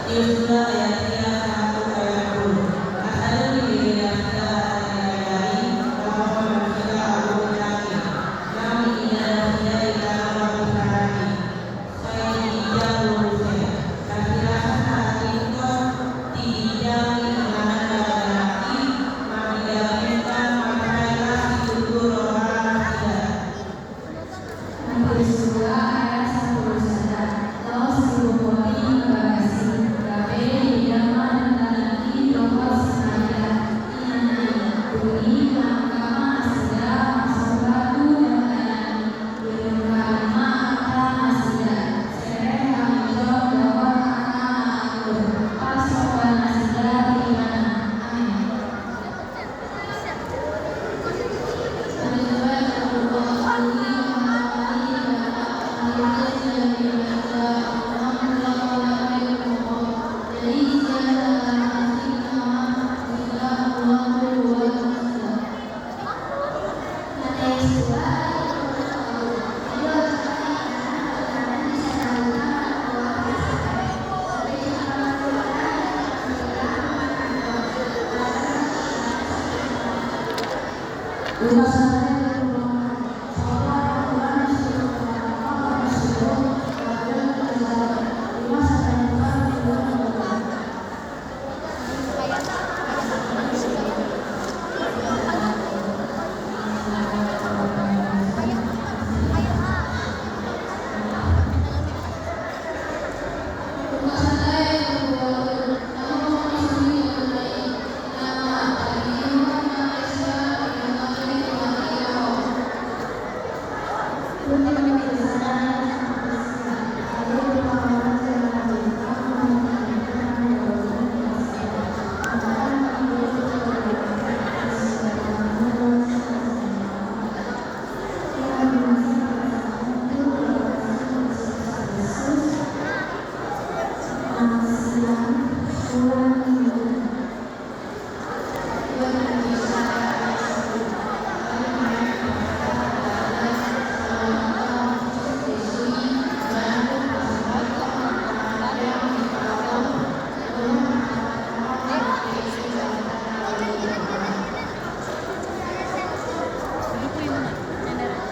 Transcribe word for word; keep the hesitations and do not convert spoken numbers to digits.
Yosua ayat sia sahat tu ayat tolu. Asa dung dibege nasida hata ni Debata i, laho ma nasida aluhon daging, laho diida nasida di tano na pisarani. Sai di ginjang do muse, sai sirasa sahat ingkon di ginjang ni inganan na galak i, mangidapinta mansai las situtu roha nasida. Sampulu sada ayat sampulu sada. Laos dibohoti ma bagas i, gabe diida ma dangdanan i dohot si Maria inanna i. Dung i manangkap ma nasida marsogot tu dangdanan i. Diungkap ma angka nasida, sere, hamiton dohot angka na anggur, parsombaonnasida tu Ibana. Amen.